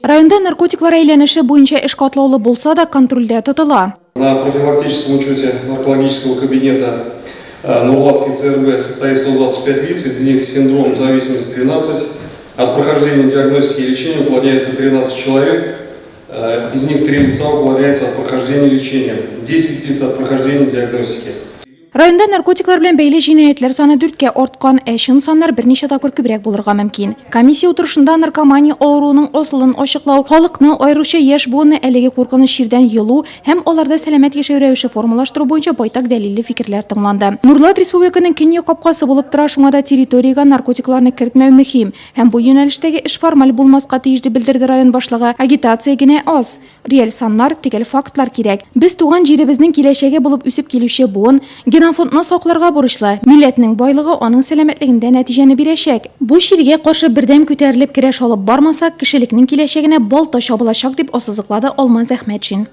Районда наркотиклар әйләнеше буенча эш катлаулы булса да, контрольдә тотыла. На профилактическом учете наркологического кабинета Нурлатский ЦРБ состоит 125 лиц, из них синдром зависимости 13. От прохождения диагностики и лечения уклоняется 13 человек, из них 3 лица уклоняются от прохождения лечения, 10 лиц от прохождения диагностики. Районда наркотиклар белән бәйле җинаятьләр саны дүрткә арткан, ә чын саннар берничә тапкыр күбрәк булырга мөмкин. Комиссия утырышында наркомания авыруының асылын ачыклау, халыкны, аеруча яшь буынны әлеге куркыныч чирдән йолу һәм аларда сәламәт яшәү рәвеше формалаштыру буенча байтак дәлилле фикерләр тыңланды. Нурлат республиканың көньяк капкасы булып тора, шуңа да территориягә наркотикларны кертмәү мөһим һәм бу юнәлештәге эш формаль булмаска тиеш, дип белдерде район башлыгы. Агитация генә аз. Реаль саннар, төгәл фактлар кирәк. Без туган җиребезнең киләчәге булып үсеп килүче буын, генофондны сакларга бурычлы. Милләтнең байлыгы аның сәламәтлегендә нәтиҗәне бирәчәк. Бу чиргә каршы бердәм күтәрелеп көрәш алып бармасак, кешелекнең киләчәгенә балта чабылачак, дип ассызыклады Алмаз Әхмәтшин.